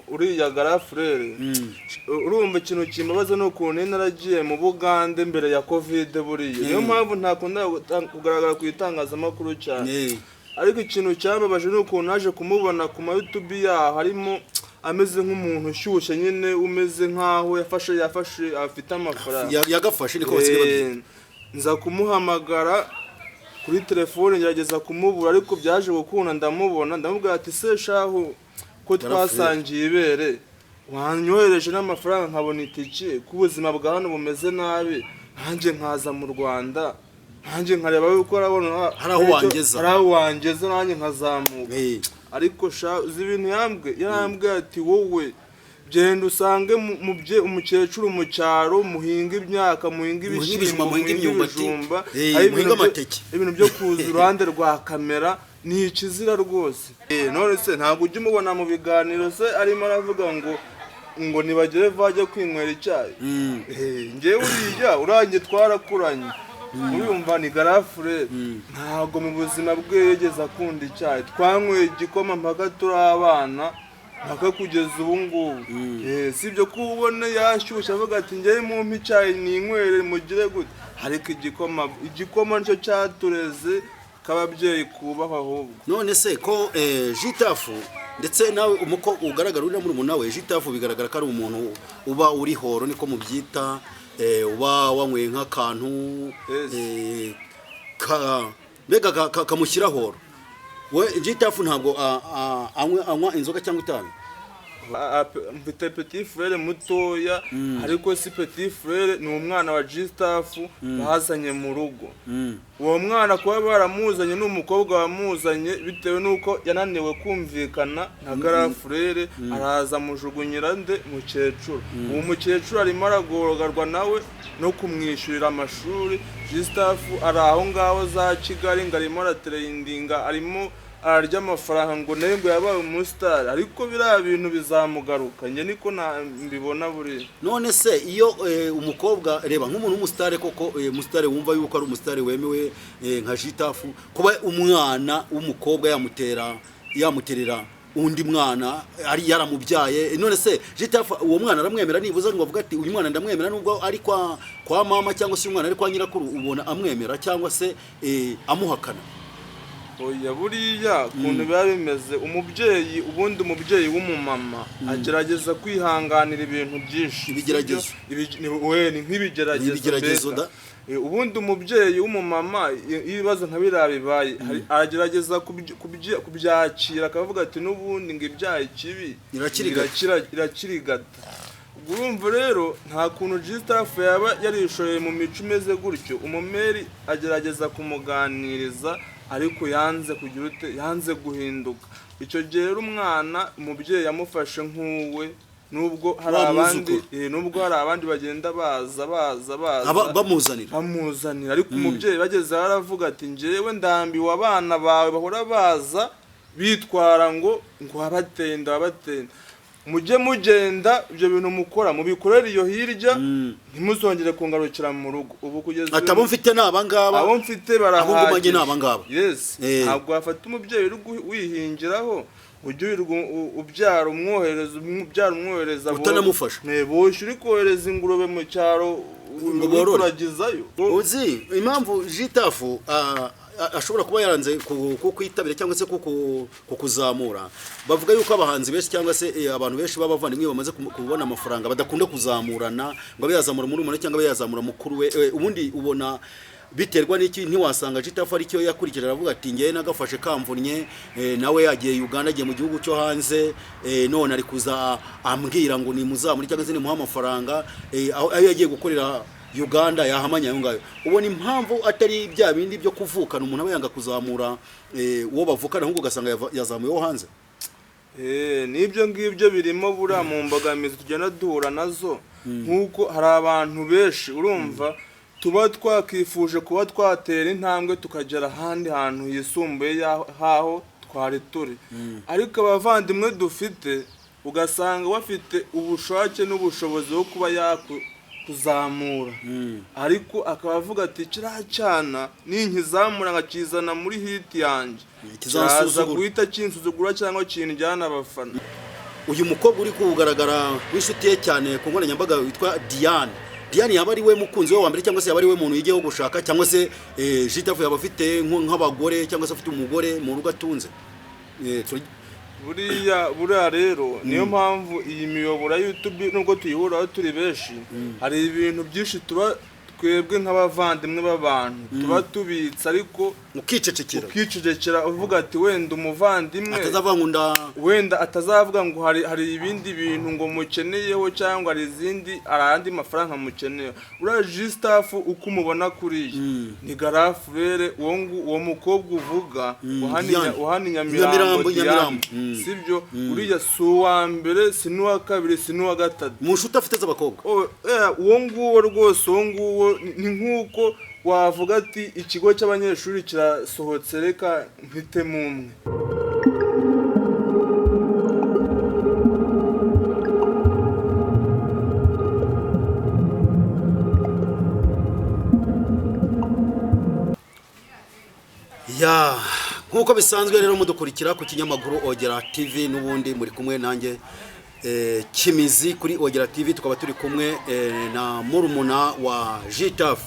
Uriya grand frère, urumva ikintu kimbabaza ni ukuntu nari naragiye mu Bugande mbere ya Covid. Buriya niyo mpamvu ntakunda kugaragara ku itangazamakuru cyane. Ariko ikintu cyambabaje ni ukuntu naje kumubona ku ma YouTube yaho harimo ameze nk'umuntu ushyushye nyine, umeze nk'aho yafashe afite amafaranga. Yagafashe, niko basigaye babyita. Nza kumuhamagara kuri telefone, ngerageza kumubura, ariko byaje gukunda ndamubona. Ndamubwira ati: "Se shahu, ko Grand frère. twasangiye ibere, wanyohereje n'amafaranga nkabona itike, ko ubuzima bwa hano bumeze nabi, nanjye nkaza mu Rwanda, nanjye nkareba yuko arabona Hari aho wangeza. hari aho wangeza, nanjye nkazamuka." Ariko sha, uzi ibintu yambwiye? Yarambwiye ati: "Wowe genda usange umukecuru mu cyaro, muhinga imyaka, muhinga Muhinge ibishyimbo, ibijumba, muhinge muhinge imyumbati, ibijumba, muhinge ari amateke." Ibintu byo kuza iruhande rwa kamera ni ikizira rwose." None se ntabwo ujya umubona mu biganiro se arimo aravuga ngo nibagere vajye kwinywera icyayi? Njyewe uriya urangiye twarakuranye, urumva ni grand frère, ntabwo mu buzima bwe yigeze akunda icyayi. Twanyweye igikoma mpaka turi abana, mpaka kugeza ubu ngubu. Si ibyo ko ubona yashyushye avuga ati: "Njyewe mumpe icyayi ninywere, mugire gute?" Ariko igikoma nicyo cyatureze k'ababyeyi kubahwa ahubwo. None se ko Jitafu, ndetse nawe umuko ugaragara uri muri we, Jitafu bigaragara ko ari umuntu uba uri horo, niko mubyita, uba wanyweye nk'akantu, mbega kamushyira horo. We Jitafu ntabwo anywa inzoga cyangwa itabi? Mfite petit frère mutoya, ariko si petit frère, ni umwana wa G-Staff bazanye mu rugo. Uwo mwana kuba baramuzanye, ni umukobwa wamuzanye bitewe n'uko yananiwe kumvikana na grand frère, araza amujugunyira nde? Mukecuru. Uwo mukecuru arimo aragororwa nawe no kumwishyurira amashuri. G-Staff ari aho ngaho za Kigali ngo arimo aratrendinga, arimo ararya amafaranga, ngo nawe ngo yabaye umusitari, ariko biriya bintu bizamugaruka, njye niko mbibona buriya. None se iyo umukobwa, reba nk'umuntu w'umusitari koko, umusitari wumva yuko ari umusitari wemewe, nka Jitafu, kuba umwana w'umukobwa yamuterera undi mwana ari yaramubyaye, none se Jitafu uwo mwana aramwemera nibuza ngo avuga ati: "Uyu mwana ndamwemera nubwo ari kwa mama," cyangwa se uyu mwana ari kwa nyirakuru, ubona amwemera cyangwa se amuhakana? Oya, buriya ukuntu biba bimeze, umubyeyi, ubundi umubyeyi w'umumama agerageza kwihanganira ibintu byinshi. Ibigeragezo. We, ni nk'ibigeragezo. Ni ibigeragezo. Mbega. Da. Ubundi umubyeyi w'umumama iyo ibibazo nka biriya bibaye, aragerageza kubyakira, akavuga ati: "N'ubundi ngo ibyaha ikibi Irakirigata. irakirigata." Ubwo urumva rero nta kuntu G-Staff yaba yarishoye mu mico imeze gutyo. Umumeri agerageza kumuganiriza, ariko yanze kugira ute? Yanze guhinduka. Icyo gihe rero umwana umubyeyi yamufashe nk'uwe, nubwo hari Wa abandi mwuzukuru. Nubwo hari abandi bagenda baza baza baza Bamuzanira. bamuzanira, ariko umubyeyi bageze aho aravuga ati: "Njyewe ndambiwe abana bawe bahora baza bitwara ngo wabatenda wabatenda. Mujye mugenda, ibyo bintu mukora mubikorere iyo hirya, ntimuzongere kungarukira mu rugo." Ubu kugeza Ati: "Abo mfite ni abangaba." "Abo mfite Abo ngumanye barahagije." ni abangaba. Yes. Ntabwo wafata umubyeyi uri wihingiraho, ujya wirirwa ubyara umwohereza, ubyara umwohereza, Utanamufasha. Boshye uri kohereza ingurube mu cyaro Ngo uri borore. kuragizayo. Uzi impamvu Jitafu ashobora kuba yaranze kukwitabira cyangwa se kukuzamura? Bavuga yuko abahanzi benshi cyangwa se abantu benshi b'abavandimwe bamaze kubona amafaranga badakunda kuzamurana, ngo abe yazamura murumuna cyangwa abe yazamura mukuru we. Ubundi ubona biterwa n'iki? Ntiwasanga Jitafu aricyo yakurikije, aravuga ati: "Ngewe nagafashe kamvunnye, nawe yagiye Uganda, agiye mu gihugu cyo hanze, none ari kuza ambwira ngo nimuzamure cyangwa se nimuhe amafaranga, ayo yagiye gukorera Uganda yahamanya ayo ngayo." Ubona impamvu atari bya bindi byo kuvukana, umuntu aba yanga kuzamura uwo bavukana, ahubwo ugasanga yazamuye uwo hanze? N'ibyo ngibyo birimo buriya mu mbogamizi tugenda duhura nazo, nk'uko hari abantu benshi urumva tuba twakifuje kuba twatera intambwe tukagera ahandi hantu hisumbuye y'aho twari turi, ariko abavandimwe dufite ugasanga bafite ubushake n'ubushobozi bwo kuba yakuzamura, ariko akaba avuga ati: "Kiriya cyana ninkizamura nkakizana muri hit yanjye kiraza Kizansuzugura. guhita kinsuzugura cyangwa kinjyana abafana." Uyu mukobwa uri kugaragara w'inshuti ye cyane ku nkoranyambaga witwa Diane, Diane yaba ari we mukunzi we wa mbere, cyangwa se yaba ari we muntu yigiyeho gushaka, cyangwa se Jitafu yaba afite nk'abagore, cyangwa se afite umugore mu rugo atunze? Buriya rero niyo mpamvu iyi miyoboro ya YouTube, nubwo tuyihuraho turi benshi, hari ibintu byinshi tuba twebwe nk'abavandimwe b'abantu tuba tubitse, ariko ukicecekera. Ukicecekera uvuga ati wenda umuvandimwe atazavuga ngo wenda atazavuga ngo hari ibindi bintu ngo mukeneyeho, cyangwa hari izindi, hari andi mafaranga mukeneyeho. Uriya Jisitafu uko umubona kuriya ni garafurere, uwo mukobwa uvuga Diane. uhana Nyamirambo. Nyamirambo, Diane. Nyamirambo. Sibyo, uriya si uwa mbere, si n'uwa kabiri, si n'uwa gatatu. Mu nshuti afite z'abakobwa. Oh, uwo nguwo rwose, uwo nguwo ni nk'uko wavuga ati ikigo cy'abanyeshuri kirasohotse, reka mpitemo umwe. Ya, nk'uko bisanzwe rero mudukurikira ku kinyamakuru Ogera TV, n'ubundi muri kumwe nanjye Kimizi kuri Ogera TV, tukaba turi kumwe na murumuna wa Jitaf,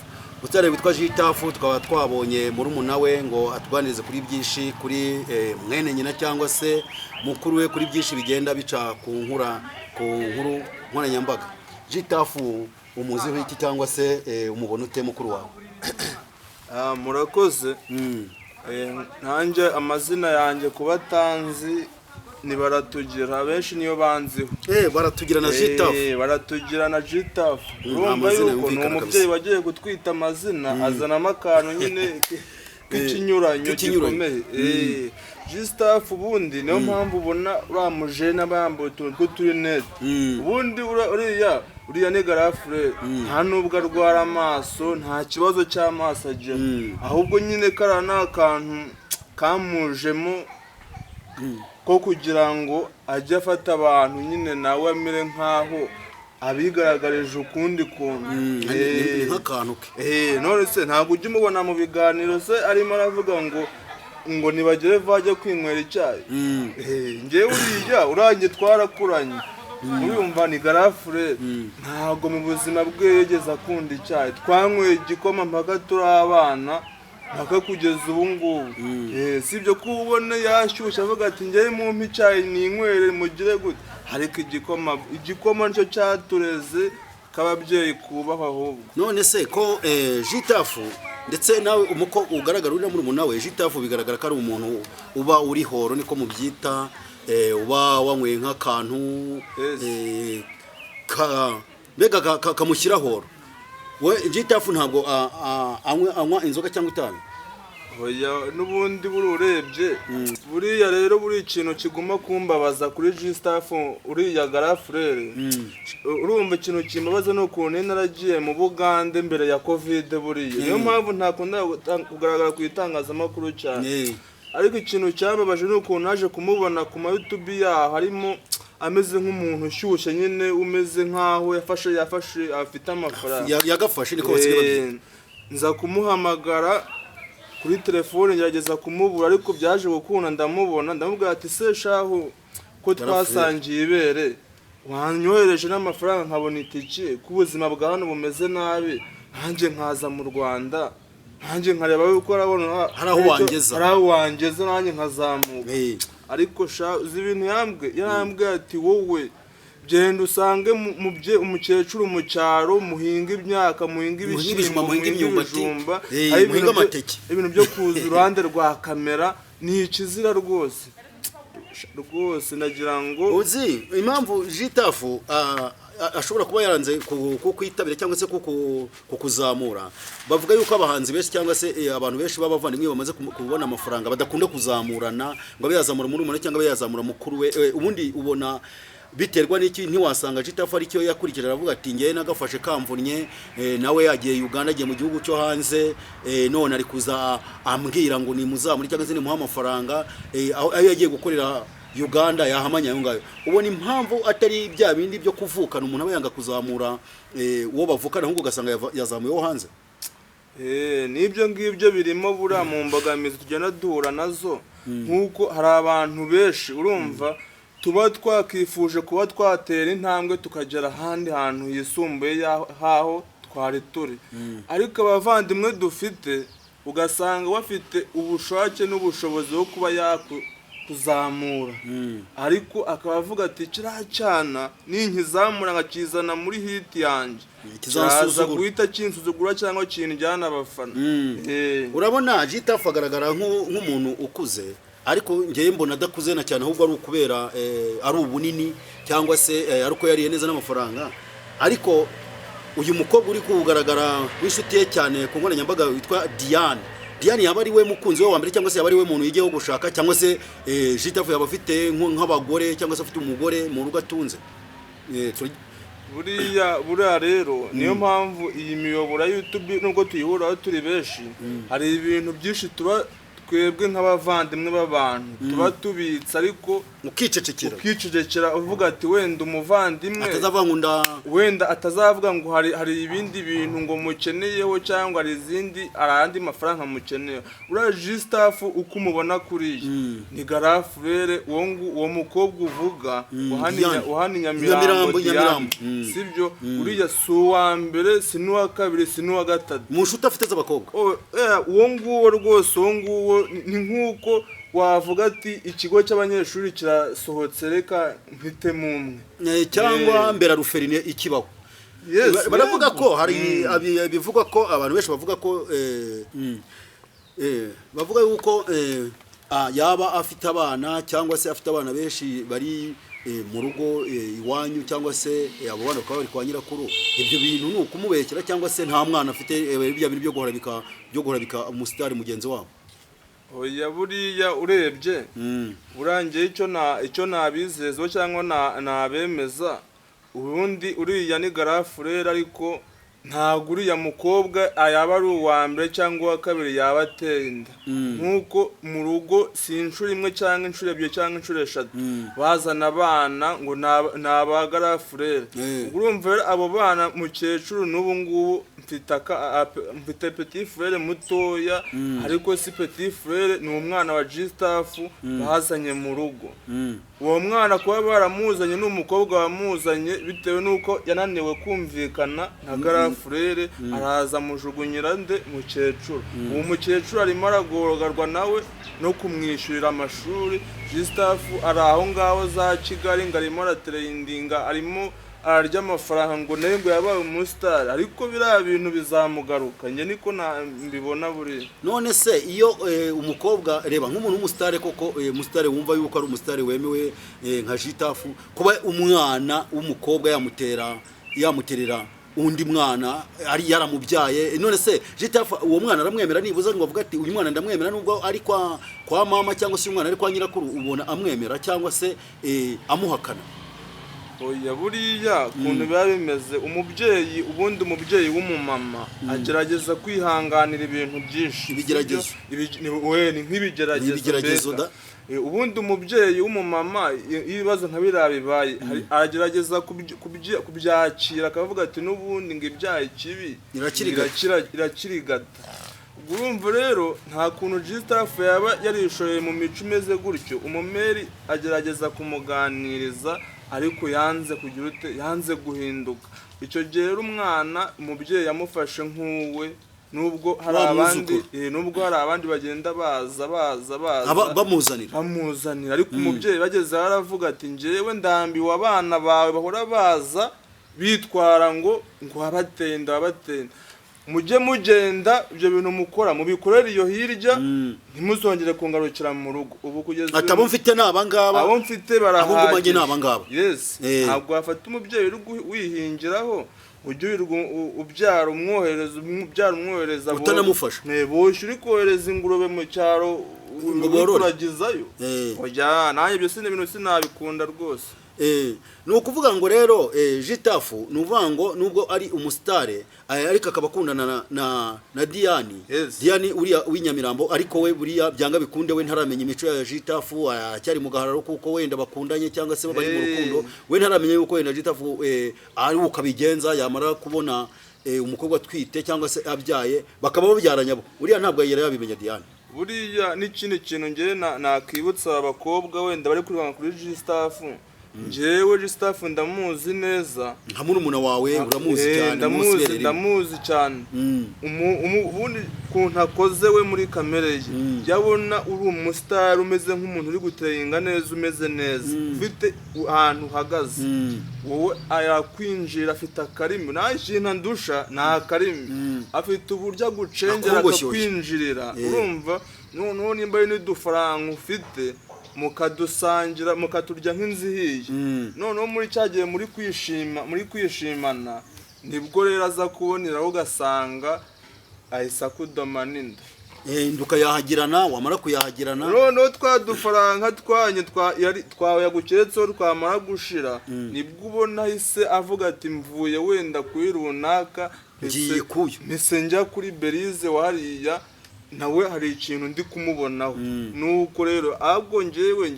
umusore witwa Jitaf. Tukaba twabonye murumuna we ngo atuganirize kuri byinshi kuri mwene nyina cyangwa se mukuru we, kuri byinshi bigenda bica ku nkuru nkoranyambaga. Jitaf umuziho iki, cyangwa se umubona ute mukuru wawe? Murakoze. Nanjye amazina yanjye kuba atanzi ni Baratugira, abenshi niyo banziho. Baratugira na Jitaf. Baratugira na Jitaf. Urumva Amazina yuko ni yumvikana umubyeyi kabisa. wagiye gutwita amazina azanamo akantu nyine k'ikinyuranyo K'ikinyuranyo. gikomeye. Jitaf ubundi niyo mpamvu ubona uriya mujene aba yambaye utuntu tw'uturinete. Ubundi uriya ni garafure, nta nubwo arwara amaso, nta kibazo cy'amaso agira, ahubwo nyine kariya ni akantu kamujemo ko kugira ngo ajye afata abantu nyine nawe amere nk'aho abigaragarije ukundi kuntu. Ni nk'akantu ke. None se ntabwo ujya umubona mu biganiro se arimo aravuga ngo nibagere vajya kwinywera icyayi? Njyewe uriya urangiye twarakuranye, urumva ni garafure, ntabwo mu buzima bwe yigeze akunda icyayi. Twanyweye igikoma mpaka turi abana, mpaka kugeza ubu ngubu. Si ibyo ko ubona yashyushye avuga ati njyewe mumpe icyayi ninywere mugire gute, ariko igikoma nicyo cyatureze k'ababyeyi kubahwa ahubwo. None se ko Jitafu ndetse nawe umuko ugaragara uri murumuna we Jitafu, bigaragara ko ari umuntu uba uri horo, niko mubyita, uba wanyweye nk'akantu mbega kamushyira horo. We Jitafu ntabwo anywa inzoga cyangwa itabi? Oya, n'ubundi buri urebye buriya rero buri ikintu kiguma kumbabaza kuri Jisitafu uriya garafurere, urumva ikintu kimbabaza ni ukuntu nari naragiye mu Bugande mbere ya Covid, buriya niyo mpamvu ntakunda kugaragara ku itangazamakuru cyane. Ariko ikintu cyababaje ni ukuntu naje kumubona ku ma YouTube yaho harimo ameze nk'umuntu ushyushye nyine, umeze nk'aho yafashe afite amafaranga. Yagafashe niko basigaye babyita. Nza kumuhamagara kuri telefone ngerageza kumubura, ariko byaje gukunda ndamubona, ndamubwira ati se shahu ko twasangiye ibere, wanyohereje n'amafaranga nkabona itike, ko ubuzima bwa hano bumeze nabi, nanjye nkaza mu Rwanda, nanjye nkareba yuko arabona Hari aho wangeza. hari aho wangeza nanjye nkazamuka. Ariko sha uzi ibintu yarambwiye ati wowe genda usange umukecuru mu cyaro, muhinga imyaka, muhinga Muhinga ibishyimbo, ibijumba, muhinga muhinga imyumbati, ibijumba, ari muhinga amateke. ibintu byo kuza iruhande rwa kamera ni ikizira rwose rwose, nagira ngo Uzi impamvu Jitafu ashobora kuba yaranze kukwitabira cyangwa se kukuzamura? Bavuga yuko abahanzi benshi cyangwa se abantu benshi b'abavandimwe bamaze kubona amafaranga badakunda kuzamurana, ngo abe yazamura murumuna cyangwa abe yazamura mukuru we. Ubundi ubona biterwa n'iki? Ntiwasanga Jitafu aricyo yakurikije aravuga ati ngewe nagafashe kamvunnye, nawe yagiye Uganda, agiye mu gihugu cyo hanze, none ari kuza ambwira ngo nimuzamure cyangwa se nimuhe amafaranga, aho yagiye gukorera Uganda yahamanya ayo ngayo. Ubona impamvu atari bya bindi byo kuvukana, umuntu aba yanga kuzamura uwo bavukana, ahubwo ugasanga yazamuye uwo hanze? N'ibyo ngibyo birimo buriya mu mbogamizi tugenda duhura nazo, nk'uko hari abantu benshi urumva Tuba twakifuje kuba twatera intambwe tukagera ahandi hantu hisumbuye y'aho twari turi, ariko abavandimwe dufite ugasanga bafite ubushake n'ubushobozi bwo kuba yakuzamura, ariko akaba avuga ati: "Kiriya cyana ninkizamura nkakizana muri hit yanjye, kiraza Kizansuzugura. guhita kinsuzugura cyangwa kinjyana abafana." Urabona Jitafu agaragara nk'umuntu ukuze, ariko ngewe mbona adakuze na cyane, ahubwo ari ukubera ari ubunini cyangwa se ari uko yariye neza n'amafaranga. Ariko uyu mukobwa uri kugaragara w'inshuti ye cyane ku nkoranyambaga witwa Diane, Diane yaba ari we mukunzi we wa mbere, cyangwa se yaba ari we muntu yigiyeho gushaka, cyangwa se Jitafu yaba afite nk'abagore, cyangwa se afite umugore mu rugo atunze? Buriya rero niyo mpamvu iyi miyoboro ya YouTube, nubwo tuyihuraho turi benshi, hari ibintu byinshi tuba twebwe nk'abavandimwe b'abantu tuba tubitse, ariko ukicecekera. Ukicecekera uvuga ati wenda umuvandimwe atazavuga ngo nda wenda atazavuga ngo hari ibindi bintu ngo mukeneyeho, cyangwa hari izindi, hari andi mafaranga mukeneyeho. Uriya Jisitafu uko umubona kuriya ni grand frère. Uwo mukobwa uvuga Diane. uhana i Nyamirambo. Nyamirambo, Diane. Nyamirambo. Sibyo, uriya si uwa mbere, si n'uwa kabiri, si n'uwa gatatu. Mu nshuti afite z'abakobwa. Oh, uwo nguwo rwose, uwo nguwo ni nk'uko wavuga ati ikigo cy'abanyeshuri kirasohotse, reka mpitemo umwe. Cyangwa mbera ruferine ikibaho. Yes, Baravuga yego. ko hari bivugwa ko abantu benshi bavuga ko bavuga yuko yaba afite abana, cyangwa se afite abana benshi bari mu rugo iwanyu, cyangwa se abo bana bakaba bari kwa nyirakuru. Ibyo bintu ni ukumubeshyera, cyangwa se nta mwana afite, bya bintu byo guhora bika umusitari mugenzi wabo? Oya, buriya urebye urangiye icyo nabizezwa cyangwa nabemeza, ubundi uriya ni grand frère, ariko ntabwo uriya mukobwa yaba ari uwa mbere cyangwa uwa kabiri yaba ateye inda. Nk'uko mu rugo si inshuro imwe cyangwa inshuro ebyiri cyangwa inshuro eshatu bazana abana ngo ni aba grand frère. Ubwo urumva rero abo bana, mukecuru n'ubu ngubu mfite petit frère mutoya, ariko si petit frère, ni umwana wa G-Staff bazanye mu rugo. Uwo mwana kuba baramuzanye ni umukobwa wamuzanye bitewe n'uko yananiwe kumvikana na grand frère, araza amujugunyira nde? Mukecuru. Uwo mukecuru arimo aragororwa nawe no kumwishyurira amashuri. G-Staff ari aho ngaho za Kigali ngo arimo aratrendinga, arimo ararya amafaranga, ngo nawe ngo yabaye umusitari, ariko biriya bintu bizamugaruka, njye niko mbibona buriya. None se iyo umukobwa, reba nk'umuntu w'umusitari koko, umusitari wumva yuko ari umusitari wemewe, nka Jitafu, kuba umwana w'umukobwa yamuterera undi mwana ari yaramubyaye, none se Jitafu uwo mwana aramwemera nibuza ngo avuga ati: "Uyu mwana ndamwemera nubwo ari kwa mama," cyangwa se uyu mwana ari kwa nyirakuru, ubona amwemera cyangwa se amuhakana? Oya, buriya ukuntu biba bimeze, umubyeyi, ubundi umubyeyi w'umumama agerageza kwihanganira ibintu byinshi. Ibigeragezo. Sibyo? We, ni nk'ibigeragezo. Ni ibigeragezo. Mbega. Da. Ubundi umubyeyi w'umumama iyo ibibazo nka biriya bibaye, aragerageza kubyakira, akavuga ati n'ubundi ngo ibyaha ikibi Irakirigata. Irakirigata. Ubwo urumva rero nta kuntu G-Staff yaba yarishoye mu mico imeze gutyo. Umumeri agerageza kumuganiriza, ariko yanze kugira ute? Yanze guhinduka. Icyo gihe rero umwana umubyeyi yamufashe nk'uwe, nubwo hari Wa abandi mwuzukuru. Nubwo hari abandi bagenda baza baza baza Bamuzanira. bamuzanira, ariko umubyeyi bageze aho aravuga ati: "Njyewe ndambiwe abana bawe bahora baza bitwara ngo wabatenda wabatenda, mujye mugenda, ibyo bintu mukora mubikorere iyo hirya, ntimuzongere kungarukira mu rugo." Ubu kugeza Ati abo mfite ni abangaba. Abo mfite Abo ngumanye barahagije. ni abangaba. Yes. Ntabwo wafata umubyeyi uri wihingiraho, ujye wirirwa ubyara umwohereza, ubyara umwohereza, Utanamufasha. Boshye uri kohereza ingurube mu cyaro Ngo uri borore. kuragizayo. Oya, nanjye ibyo ibintu sinabikunda rwose. Ni ukuvuga ngo rero Jitafu, ni ukuvuga ngo nubwo ari umusitare, ariko akaba akundana na Diane. Diane uriya w'inyamirambo, ariko we buriya byanga bikunde we ntaramenya imico ya Jitafu, aracyari mu gahararo, kuko wenda bakundanye cyangwa se bari mu rukundo, we ntaramenya yuko wenda Jitafu ari uko abigenza yamara kubona umukobwa atwite cyangwa se abyaye, bakaba babyaranye abo. Uriya ntabwo yari yabimenya Diane. Buriya n'ikindi kintu ngewe nakibutsa aba bakobwa wenda bari kuribanga kuri G-Staff, ngewe G-Staff ndamuzi neza. Nka murumuna wawe uramuzi Eh, cyane. Ndamuzi. Munsi. Ndamuzi cyane. Ubundi ukuntu akoze we muri kamere ye, yabona uri umusitari, umeze nk'umuntu uri guteyinga neza, umeze neza, ufite ahantu uhagaze, wowe yakwinjira. Afite akarimi, nta kintu andusha, ni akarimi afite, uburyo agucengera, Akogoshyosha. akakwinjirira. Urumva noneho nimba ari n'udufaranga ufite, mukadusangira, mukaturya nk'inzu ihiye. Noneho muri cya gihe muri kwishima, muri kwishimana, nibwo rero aza kuboneraho, ugasanga ahise akudoma n'inda. Inda ukayahagirana, wamara kuyahagirana, Noneho twa dufaranga twanyu twawe yagukeretseho twamara gushira, nibwo ubona ahise avuga ati: "Mvuye wenda kuri runaka, Ngiye kuyu." Mpise njya kuri Berize wariya, nawe hari ikintu ndi kumubonaho." Nuko rero ahubwo njyewe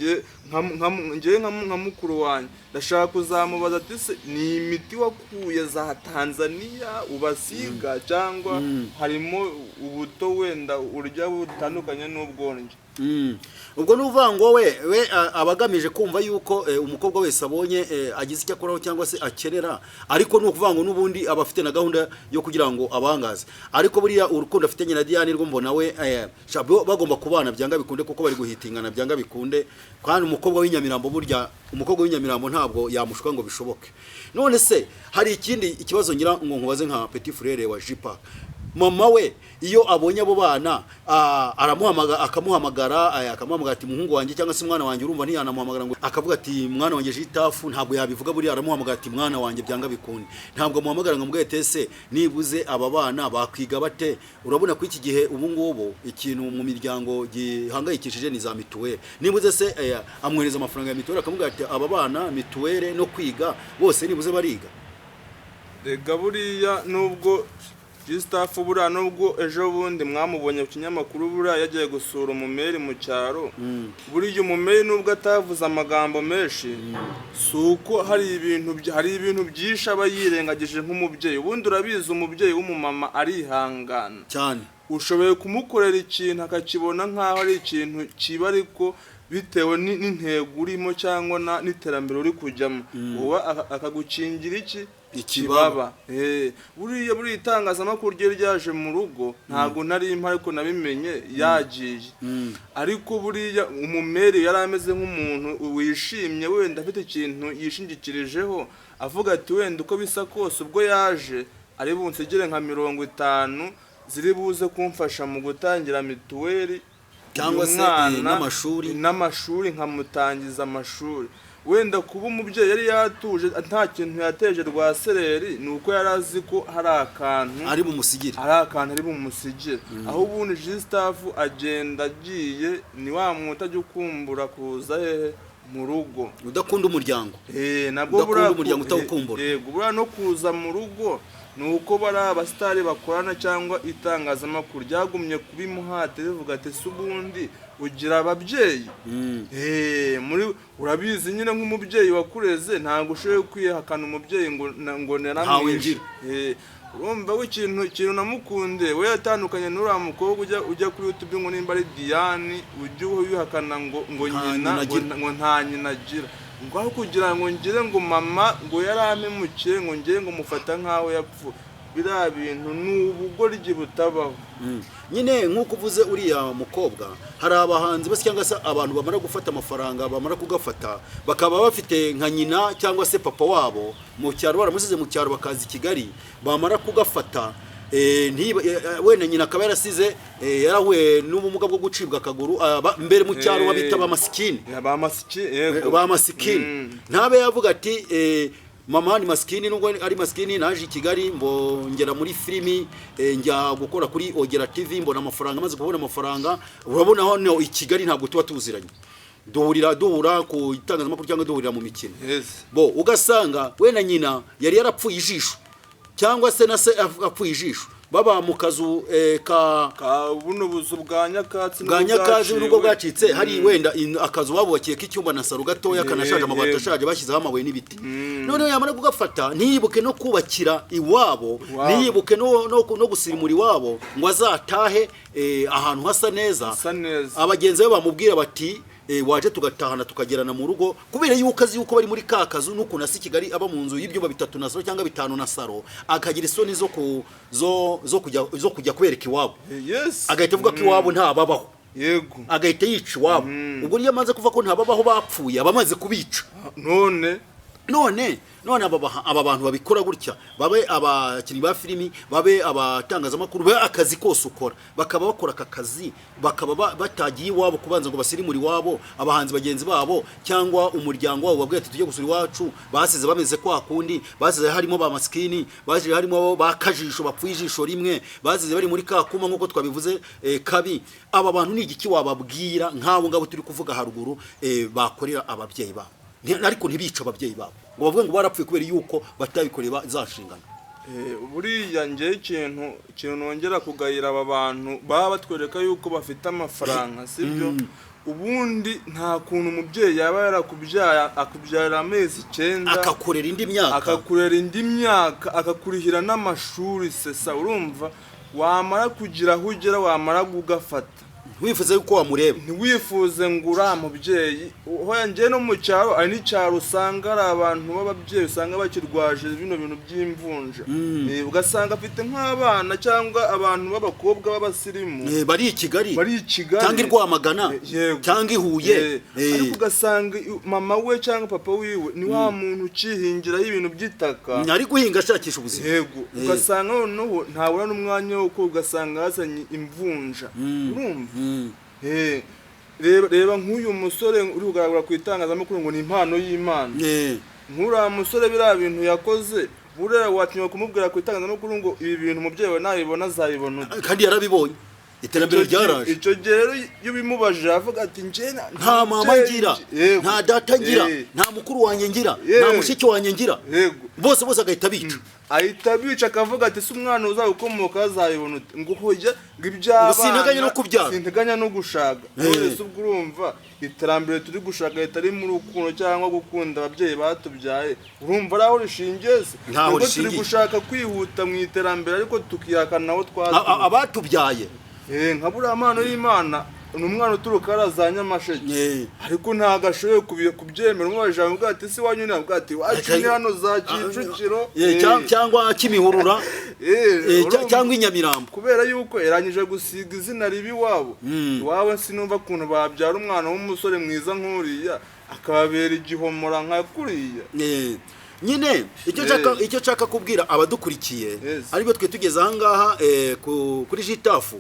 nka mukuru wanjye ndashaka kuzamubaza ati: "Se ni imiti wakuye za Tanzania ubasiga, cyangwa harimo ubuto wenda urya butandukanye n'ubwonge?" Ubwo ni ukuvuga ngo we aba agamije kumva yuko umukobwa wese abonye agize icyo akoraho cyangwa se akenera, ariko ni ukuvuga ngo n'ubundi aba afite na gahunda yo kugira ngo abangaze. Ariko buriya urukundo afitanye na Diane rwo mbona we bagomba kubana byanga bikunde, kuko bari guhitingana byanga bikunde. Kandi umukobwa w'inyamirambo, burya umukobwa w'inyamirambo ntabwo yamushuka ngo bishoboke. None se hari ikindi ikibazo ngira ngo nkubaze nka petit frère wa Jipa: mama we iyo abonye abo bana, aramuhamagara, akamuhamagara ati: "Muhungu wanjye" cyangwa se "mwana wanjye"? Urumva ntiyanamuhamagara ngo akavuga ati: "Mwana wanjye Jitafu", ntabwo yabivuga. Buriya aramuhamagara ati: "Mwana wanjye" byanga bikunde. Ntabwo amuhamagara ngo amubwire ati: "Ese nibuze aba bana bakwiga bate?" Urabona ko iki gihe ubu ngubu ikintu mu miryango gihangayikishije ni za mituweli. Nibuze se amwohereza amafaranga ya mituweli, akamubwira ati: "Aba bana mituweli no kwiga bose nibuze bariga"? Rega buriya nubwo G-Staff, buriya nubwo ejo bundi mwamubonye ku kinyamakuru, buriya yagiye gusura umumeri mu cyaro, buriya umumeri nubwo atavuze amagambo menshi, si uko hari ibintu byinshi aba yirengagije nk'umubyeyi. Ubundi urabizi, umubyeyi w'umumama arihangana cyane. Ushoboye kumukorera ikintu akakibona nk'aho ari ikintu kiba, ariko bitewe n'intego urimo cyangwa n'iterambere uri kujyamo, wowe akagukingira iki? Ikibaba. Buriya itangazamakuru ryari ryaje mu rugo, ntabwo nari mpari, ariko nabimenye yagiye. Ariko buriya umumeri yari ameze nk'umuntu wishimye, wenda afite ikintu yishingikirijeho, avuga ati: "Wenda uko bisa kose ubwo yaje ari bunsigire nka 50 ziri buze kumfasha mu gutangira mituweli cyangwa uyu se, mwana, n'amashuri." N'amashuri, nkamutangiza amashuri." Wenda kuba umubyeyi yari yatuje, nta kintu yateje rwa sereri, ni uko yari azi ko hari akantu ari bumusigire. Hari akantu ari bumusigire. Aho ubundi G-Staff agenda agiye, ni wa muntu ajya ukumbura kuza hehe? Mu rugo. Udakunda umuryango. Nabwo Udakunda buriya umuryango, utawukumbura. Yego, buriya no kuza mu rugo ni uko bari abasitari bakorana cyangwa itangazamakuru ryagumye kubimuhate, rivuga ati: "Se ubundi ugira ababyeyi?" Muri urabizi nyine, nk'umubyeyi wakureze ntabwo ushoboye kwihakana umubyeyi ngo Ntawe naramwishe. ngira. Urumva we ikintu namukunde, we yatandukanye n'uriya mukobwa ujya kuri YouTube ngo nimba ari Diane, ujya wihakana ngo Nta nyina nyina ngo agira. Ngo nta nyina agira, ngo aho kugira ngo ngire ngo mama ngo yarampemukiye, ngo ngire ngo mufata nk'aho yapfuye. Biriya bintu ni ubugoryi butabaho. Nyine nk'uko uvuze uriya mukobwa, hari abahanzi bose cyangwa se abantu bamara gufata amafaranga, bamara kugafata bakaba bafite nka nyina cyangwa se papa wabo mu cyaro, baramusize mu cyaro bakaza i Kigali, bamara kugafata wenda nyina akaba yarasize yarahuye n'ubumuga bwo gucibwa akaguru. Mbere mu cyaro babita ba masikini. Ya, ba masiki, yego. Ba masikini. Ntabe yavuga ati: "Mama ni masikini, nubwo ari masikini naje i Kigali ngera muri filimi, njya gukora kuri Ogera TV, mbona amafaranga." Maze kubona amafaranga, urabona hano i Kigali ntabwo tuba tuziranye, duhurira, duhura ku itangazamakuru cyangwa duhurira mu mikino. Bo ugasanga we na nyina yari yarapfuye ijisho cyangwa se na se apfuye ijisho. baba mu kazu ka Ka buno buzu bwa nyakatsi bwa nubwo nyakazi nubwo bwaciwe. bwacitse, hari wenda akazu babubakiye k'icyumba na saro gatoya kanashaje, amabati ashaje, bashyizeho amabuye n'ibiti. Noneho yamara kugafata ntiyibuke no kubakira iwabo, Iwabo. ntiyibuke no gusirimura iwabo ngo azatahe ahantu hasa neza. Hasa neza. Abagenzi be bamubwira bati waje tugatahana tukagerana mu rugo, kubera yuko azi yuko bari muri ka kazu n'ukuntu asa i Kigali, aba mu nzu y'ibyumba bitatu na saro cyangwa bitanu na saro, akagira isoni zo kujya kubereka iwabo. Agahita avuga ko iwabo ntababaho. Agahita yica iwabo. Ubwo niyo amaze kuvuga ko ntababaho, bapfuye, aba amaze kubica. None None aba bantu babikora gutya, babe abakinnyi ba filimi, babe abatangazamakuru, babe akazi kose ukora, bakaba bakora aka kazi, bakaba batagiye iwabo kubanza ngo basirimure iwabo, abahanzi bagenzi babo cyangwa umuryango wabo babwira ati tujye gusura iwacu, basize bameze kwa kundi, basize harimo ba masikini, basize harimo ba kajisho bapfuye ijisho rimwe, basize bari muri ka kuma nk'uko twabivuze kabi. Aba bantu ni igiki wababwira nk'abo ngabo turi kuvuga haruguru, bakorera ababyeyi babo, ariko ntibice ababyeyi babo ngo bavuge ngo barapfuye kubera yuko batabikoreye za nshingano? Buriya njyewe ikintu nongera kugayira aba bantu baba batwereka yuko bafite amafaranga, sibyo? Ubundi nta kuntu umubyeyi yaba yarakubyaye, akubyarira amezi 9, akakorera indi myaka, akakurera indi myaka, akakurihira n'amashuri sesa, urumva wamara kugira aho ugera, wamara kugafata, wifuza yuko wamureba, ntiwifuze ngo uriya mubyeyi. Hoya, njye no mu cyaro, hari n'icyaro usanga ari abantu b'ababyeyi usanga bakirwaje bino bintu by'imvunja. Ugasanga afite nk'abana cyangwa abantu b'abakobwa b'abasirimu bari i Kigali, bari i Kigali, cyangwa i Rwamagana, Yego. cyangwa i Huye. Ariko ugasanga mama we cyangwa papa wiwe ni wa muntu ukihingiraho ibintu by'itaka, ari guhinga ashakisha ubuzima. Yego. Ugasanga noneho ntabura n'umwanya wo koga, ugasanga yazanye imvunja, urumva? Reba nk'uyu musore uri kugaragara ku itangazamakuru ngo ni impano y'Imana. Nk'uriya musore, biriya bintu yakoze, buriya watinya kumubwira ku itangazamakuru ngo ibi bintu umubyeyi wawe nabibona azabibona ute? Kandi yarabibonye, iterambere ryaraje. Icyo gihe rero iyo ubimubajije aravuga ati njye nta mama mubyeyi ngira, Yego. nta data ngira, nta mukuru wanjye ngira, nta mushiki wanjye ngira. Bose bose agahita bica. Ahita abica, akavuga ati se umwana uzagukomoka azabibona ute? Ngo hoya, ngo iby'abana Ngo sinteganya no kubyara. Sinteganya no gushaka. None se ubwo urumva iterambere turi gushaka ritari mu rukundo cyangwa gukunda ababyeyi batubyaye, urumva ari aho rishingiye se? Ntaho Nubwo turi rishingiye. gushaka kwihuta mu iterambere, ariko tukihakana aho twaturutse. Abatubyaye. Nka buriya mpano y'Imana ni umwana uturuka hariya za Nyamasheke, ariko ntabwo ashoboye kubyemera. Umubajije aramubwira ati si iwanyu ni, avuga ati iwacu ni hano za Kicukiro. Cyangwa Kimihurura, cyangwa i Nyamirambo. Kubera yuko yarangije gusiga izina ribi iwabo. Iwabo sinumva ukuntu babyara umwana w'umusore mwiza nk'uriya akababera igihomora nka kuriya. Nyine icyo nshaka, icyo nshaka kubwira abadukurikiye, aribyo twe tugeze ahangaha kuri Jitafu,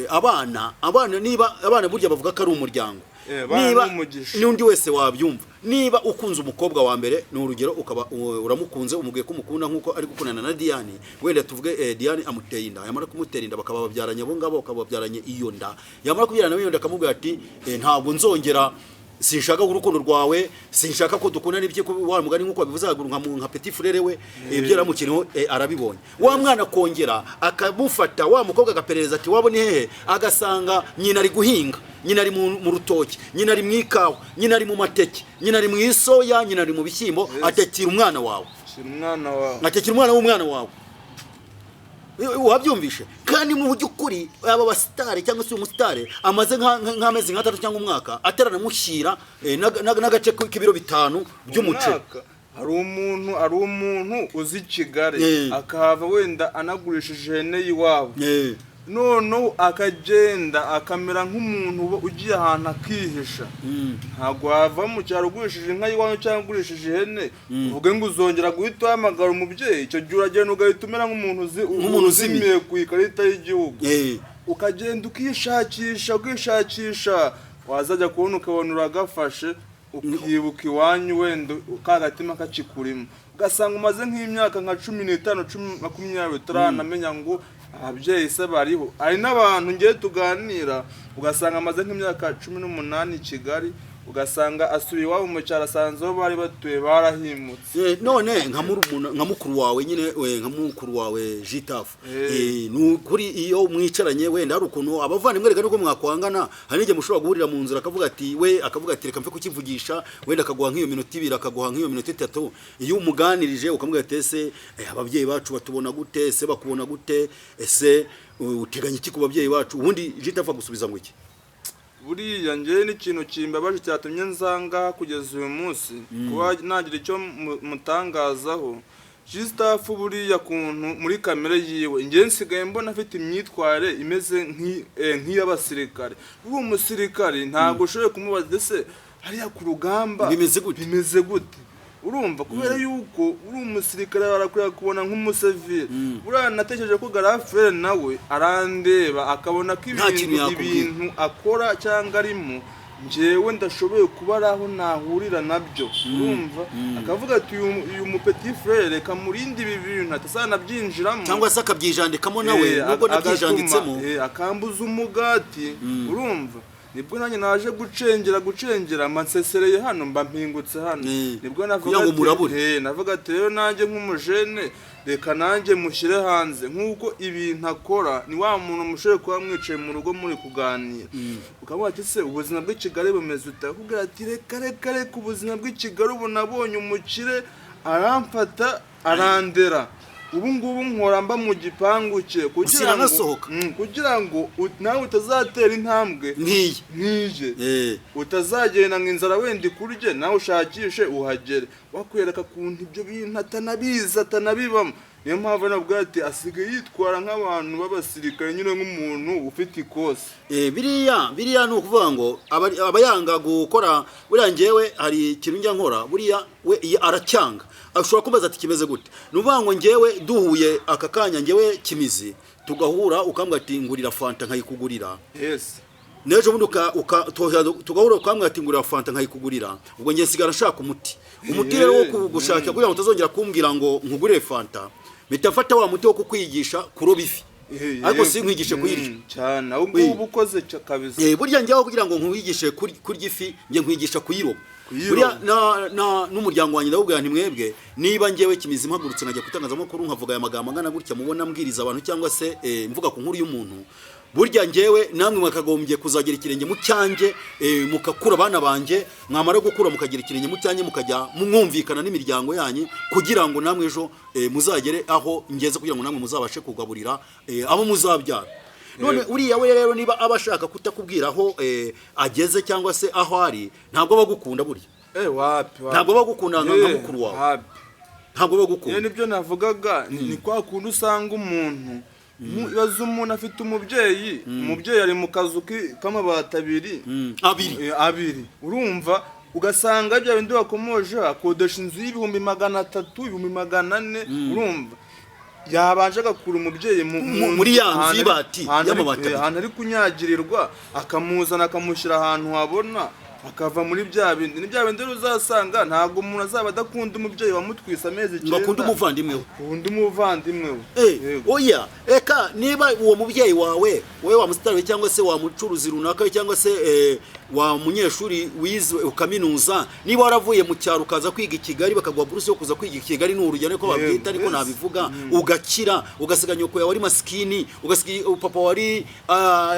abana, niba abana burya bavuga ko ari umuryango, Abana niba ni umugisha. N'undi wese wabyumva, niba ukunze umukobwa wa mbere, ni urugero, ukaba uramukunze, umubwiye ko umukunda nk'uko ari gukundana na Diane, wenda tuvuge Diane amuteye inda, yamara kumutera inda bakaba babyaranye abo ngabo, bakaba babyaranye iyo nda, yamara kubyarana iyo nda akamubwira ati ntabwo nzongera, sinshaka urukundo rwawe, sinshaka ko dukundana, ibyo wa mugani nk'uko wabivuze haruguru, nka petit frère we, ibyo yaramukiriho arabibonye. Wa mwana akongera akamufata, wa mukobwa agaperereza ati wabo ni hehe, agasanga nyina ari guhinga, nyina ari mu rutoki, nyina ari mu ikawa, nyina ari mu mateke, nyina ari mu isoya, nyina ari mu bishyimbo, atekera umwana wawe. Shyira umwana wawe. Atekera umwana w'umwana wawe. Wabyumvishe? Kandi mu by'ukuri aba basitare cyangwa se uyu musitare amaze nk'amezi nk'atatu cyangwa umwaka ataranamushyira n'agace k'ibiro 5 by'umuceri. Umwaka. Hari umuntu uzi Kigali, akahava wenda anagurishije ihene y'iwabo, noneho akagenda akamera nk'umuntu uba ugiye ahantu akihisha. Ntabwo wava mu cyaro ugurishije inka y'iwanyu cyangwa ugurishije ihene uvuge ngo uzongera guhita uhamagara umubyeyi. Icyo gihe uragenda ugahita umera nk'umuntu Nk'umuntu uzimiye. Uzimiye ku ikarita y'igihugu. Ukagenda ukishakisha, ukishakisha, wazajya kubona ukabona uragafashe, ukibuka iwanyu, wenda ka gatima kakikurimo, ugasanga umaze nk'imyaka nka 15, 10, 20 utaranamenya ngo ababyeyi se bariho. Hari n'abantu ngiye tuganira, ugasanga amaze nk'imyaka 18 i Kigali. Ugasanga asubiye iwabo mu cyaro, asanze aho bari batuye barahimutse. None nka mukuru wawe nyine, we nka mukuru wawe Jitafu, ni ukuri iyo mwicaranye wenda hari ukuntu abavandimwe reka nuko mwakwangana, hari n'igihe mushobora guhurira mu nzira akavuga ati, we akavuga ati reka mfe kukivugisha, wenda akaguha nk'iyo minota 2, akaguha nk'iyo minota 3. Iyo umuganirije ukamubwira ati ese ababyeyi bacu batubona gute, ese bakubona gute, ese uteganya iki ku babyeyi bacu, ubundi Jitafu agusubiza ngo iki? Buriya njyewe n'ikintu kimbabaje cyatumye nzanga kugeza uyu munsi kuba nagira icyo mutangazaho G-Staff, buriya kuntu muri kamere yiwe njyewe nsigaye mbona afite imyitwarire imeze nk'iy'abasirikare. Uri umusirikare ntabwo ushoboye kumubaza ese hariya ku rugamba bimeze gute? Bimeze gute? Urumva, kubera yuko uri umusirikare barakwiye kubona nk'umusivile. Buriya natekereje ko garafurere nawe arandeba akabona ko Nta kintu ibintu yakubwira. ibintu akora cyangwa arimo njyewe ndashoboye kuba ari aho nahurira nabyo. Urumva, akavuga ati uyu mu petit frère reka murinde ibi bintu atazanabyinjiramo, cyangwa se akabyijandikamo nawe, nubwo nabyijanditsemo. Agatuma, akambuza umugati. Urumva, nibwo nanjye naje gucengera mba nsesereye hano, mba mpingutse hano. Nibwo navuga Kugira ngo murabure. Navuga ati rero nanjye nk'umujene reka nanjye mushyire hanze nk'uko ibintu akora. Ni wa muntu mushoboye kuba mwicaye mu rugo muri kuganira, ukamubaza ati se ubuzima bw'i Kigali bumeze ute? Akubwira ati reka reka reka, ubuzima bw'i Kigali ubu nabonye umukire aramfata arandera, ubu ngubu nkora mba mu gipangu cye kugira ngo Siranasohoka. Kugira ngo nawe utazatera intambwe nk'iyi nk'iye, utazagenda ngo inzara wenda ikurye, nawe ushakishe uhagere. Wakwereka ukuntu ibyo bintu atanabizi, atanabibamo. Niyo mpamvu nabwo ati asigaye yitwara nk'abantu b'abasirikare nyine, nk'umuntu ufite ikosi. Biriya ni ukuvuga ngo aba yanga gukora. Buriya njyewe hari ikintu njya nkora, buriya we iyo aracyanga ashobora kumbaza ati kimeze gute. Ni ukuvuga ngo njyewe duhuye aka kanya, njyewe Kimizi tugahura, ukambwira ati ngurira fanta nkayikugurira, n'ejo bundi tugahura ukambwira ati ngurira fanta nkayikugurira, ubwo njye nsigara nshaka umuti. Umuti rero wo kugushaka kugira ngo utazongera kumbwira ngo nkugurire fanta, mpita mfata wa muti wo kukwigisha kuroba ifi, ariko sinkwigishe kuyirya. Cyane, ahubwo uba ukoze kabisa. Burya njyaho kugira ngo nkwigishe kurya ifi, njye nkwigisha kuyiroba. Kuyiroba. Buriya n'umuryango wanjye ndawubwira nti mwebwe niba njyewe Kimizi mpagurutse nkajya ku itangazamakuru nkavuga aya magambo angana gutya mubona mbwiriza abantu cyangwa se mvuga ku nkuru y'umuntu, burya njyewe namwe mwakagombye kuzagira ikirenge mu cyanjye, mukakura abana banjye, mwamara gukura mukagira ikirenge mu cyanjye, mukajya mwumvikana n'imiryango yanyu kugira ngo namwe ejo muzagere aho ngeze, kugira ngo namwe muzabashe kugaburira abo muzabyara. None uriya we rero niba aba ashaka kutakubwira aho ageze cyangwa se aho ari, ntabwo aba agukunda burya. Wapi, wapi. Ntabwo aba agukunda nka mukuru wawe. Wapi. Ntabwo aba agukunda. Nibyo navugaga, ni kwa kundi usanga umuntu ibaze umuntu afite umubyeyi, umubyeyi ari mu kazu k'amabati abiri. Abiri. Abiri. Urumva, ugasanga bya bindi wakomoje, akodesha inzu y'300,000, 400,000. Urumva, yabanje agakura umubyeyi Muri ya nzu y'ibati, y'amabati abiri. Ahantu ari kunyagirirwa, akamuzana akamushyira ahantu habona, akava muri bya bindi. Ni bya bindi rero uzasanga ntabwo umuntu azaba adakunda umubyeyi wamutwise amezi Ngo akunde 9, umuvandimwe we. Akunda umuvandimwe we. Yego. Oya, eka niba uwo mubyeyi wawe wowe wa musitari cyangwa se wa mucuruzi runaka cyangwa se wa munyeshuri wize ukaminuza, niba waravuye mu cyaro ukaza kwiga i Kigali, bakaguha buruse yo kuza kwiga i Kigali, ni urugero ariko babyita, ariko nabivuga, ugakira, ugasiga nyoko yawe ari masikini, ugasiga papa wari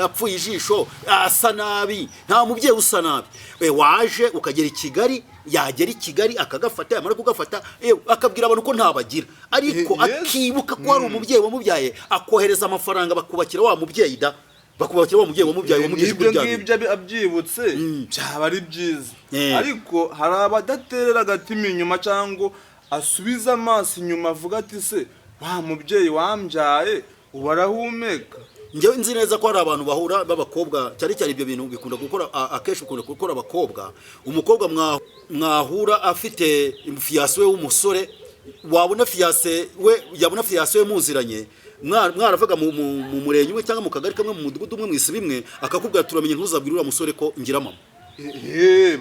yapfuye ijisho asa nabi, nta mubyeyi usa nabi. Waje ukagera i Kigali, yagera i Kigali akagafata, yamara kugafata akabwira abantu ko ntabagira, ariko akibuka ko hari umubyeyi wamubyaye, akohereza amafaranga bakubakira wa mubyeyi da, bakubakira wa mubyeyi wamubyaye, wamugejeje N'ibyo kuri bya bintu. ngibyo abyibutse byaba ari byiza, ariko hari abadaterera agatima inyuma cyangwa asubize amaso inyuma avuga ati se wa mubyeyi wambyaye ubu arahumeka? Njyewe nzi neza ko hari abantu bahura b'abakobwa, cyane cyane ibyo bintu bikunda gukora akenshi bikunda gukora abakobwa. Umukobwa mwahura afite fiancé we w'umusore, wabona fiancé we, yabona fiancé we muziranye, mwaravuga mu murenge umwe cyangwa mu kagari kamwe, mu mudugudu umwe, mu isibo imwe, akakubwira turamenye ntuzabwire uriya musore ko ngira mama.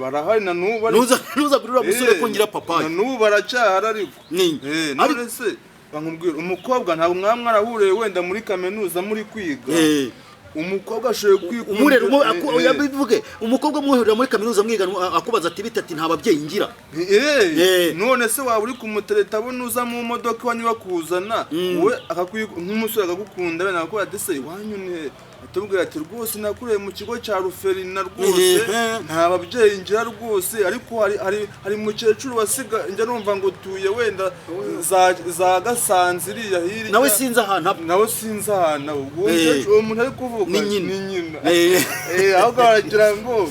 Barahari na n'ubu ariko. Ntuzabwire uriya musore ko ngira papa. Na n'ubu baracyahari ariko. None se bankubwira umukobwa ntabwo mwaba mwarahuriye wenda muri kaminuza muri kwiga? Umukobwa ashoboye kwikundira. Umurera yabivuge, umukobwa muhurira muri kaminuza mwigana, akubaza ati bite, ati nta babyeyi ngira. None se waba uri kumutereta, abona uza mu modoka iwanyu bakuzana, wowe nk'umusore akagukunda wenda akakubwira ati se iwanyu ni he? Atubwira ati rwose nakuriye mu kigo cya Ruferina rwose, nta babyeyi ngira rwose, ariko hari mukecuru wasiga, njya numva ngo utuye wenda za Gasanze iriya hirya. Nawe sinzi ahantu aba. Nawe sinzi ahantu aba. Uwo mukecuru, uwo muntu ari kuvuga Ni nyina. Ni nyina. Ahubwo baragira ngo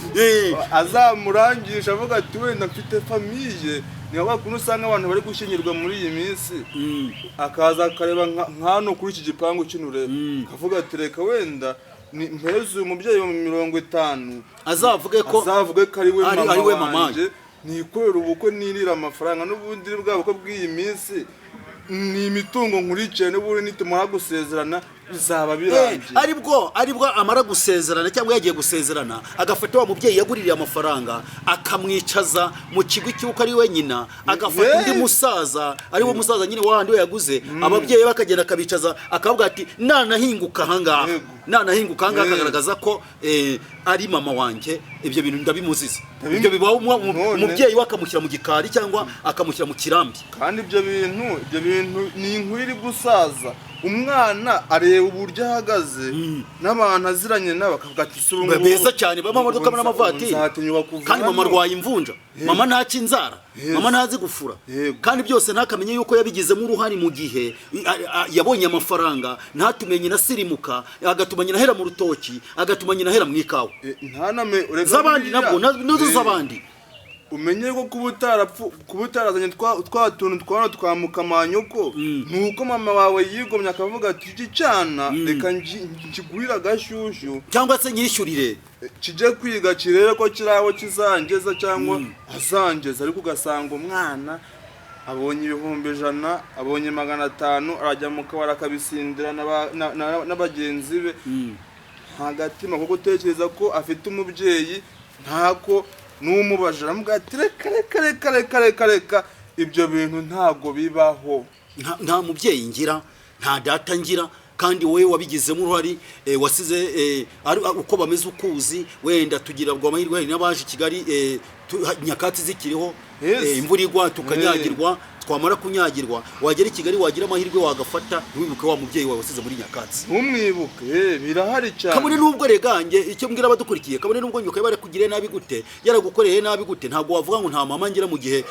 azamurangisha avuga ati wenda mfite famille. Ni wa kuntu usanga abantu bari gushyingirwa muri iyi minsi, akaza akareba nk'hano kuri iki gipangu kino ureba, akavuga ati reka wenda mpereze uyu mubyeyi wa 50, azavuge ko azavuge ko ari we mama ari we mama. wanjye, nikorera ubukwe nirira amafaranga. N'ubundi bwa bukwe bw'iyi minsi ni imitungo nkurikiye, n'ubundi nitumara gusezerana bizaba birangiye. Aribwo amara gusezerana cyangwa yagiye gusezerana, agafata wa mubyeyi yaguririye amafaranga akamwicaza mu kigo cy'uko ari we nyina, agafata undi musaza ari we musaza nyine wa handi we yaguze, ababyeyi bakagenda akabicaza, akavuga ati nanahinguka ahangaha, nanahinguka ahangaha, akagaragaza ko ari mama wanjye. Ibyo bintu ndabimuziza. Ibyo bibaho umubyeyi we akamushyira mu gikari cyangwa akamushyira mu kirambi. Kandi ibyo bintu ni inkuru iri gusaza. Umwana areba uburyo ahagaze n'abantu aziranye nabo, akavuga ati si ubu ngubu Beza cyane, baba amamodoka n'amavatiri. Nzatinyuka kuva Kandi mama hano. arwaye imvunja, mama ntaca inzara, mama ntazi gufura. Kandi byose ntakamenye yuko yabigizemo uruhare mu gihe yabonye amafaranga, ntatumenye nasirimuka, agatuma nyina ahera mu rutoki, agatuma nyina ahera mu ikawa Ntaname ureka z'abandi buriya. nabwo nazo z'abandi. Umenye ko kuba utarazanye twa tuntu twa twa mukamanyoko, ni uko mama wawe yigomye akavuga ati iki cyana reka nkigurire agashyushyu, cyangwa se nyishyurire, kijye kwiga kirebe ko kiri aho kizangeza cyangwa azangeza. Ariko ugasanga umwana abonye 100,000, abonye 500, arajya mu kabari akabisindira n'abagenzi be, nta gatima ko gutekereza ko afite umubyeyi, ntako n'umubaje aramubwira ati reka reka reka reka reka reka, ibyo bintu ntabwo bibaho. Nta mubyeyi ngira, nta data ngira, kandi wowe wabigizemo uruhare, wasize ari uko bameze ukuzi. Wenda tugira ngo amahirwe hari n'abaje i Kigali, nyakatsi zikiriho, imvura igwa tukanyagirwa, twamara kunyagirwa wagera i Kigali wagira amahirwe wagafata ntiwibuke wa mubyeyi wawe wasize muri nyakatsi. Ntumwibuke, birahari cyane. Kabone nubwo regange icyo mbwira abadukurikiye, kabone nubwo nyoko yaba yarakugiriye nabi gute, yaragukoreye nabi gute, ntabwo wavuga ngo nta mama ngira mu gihe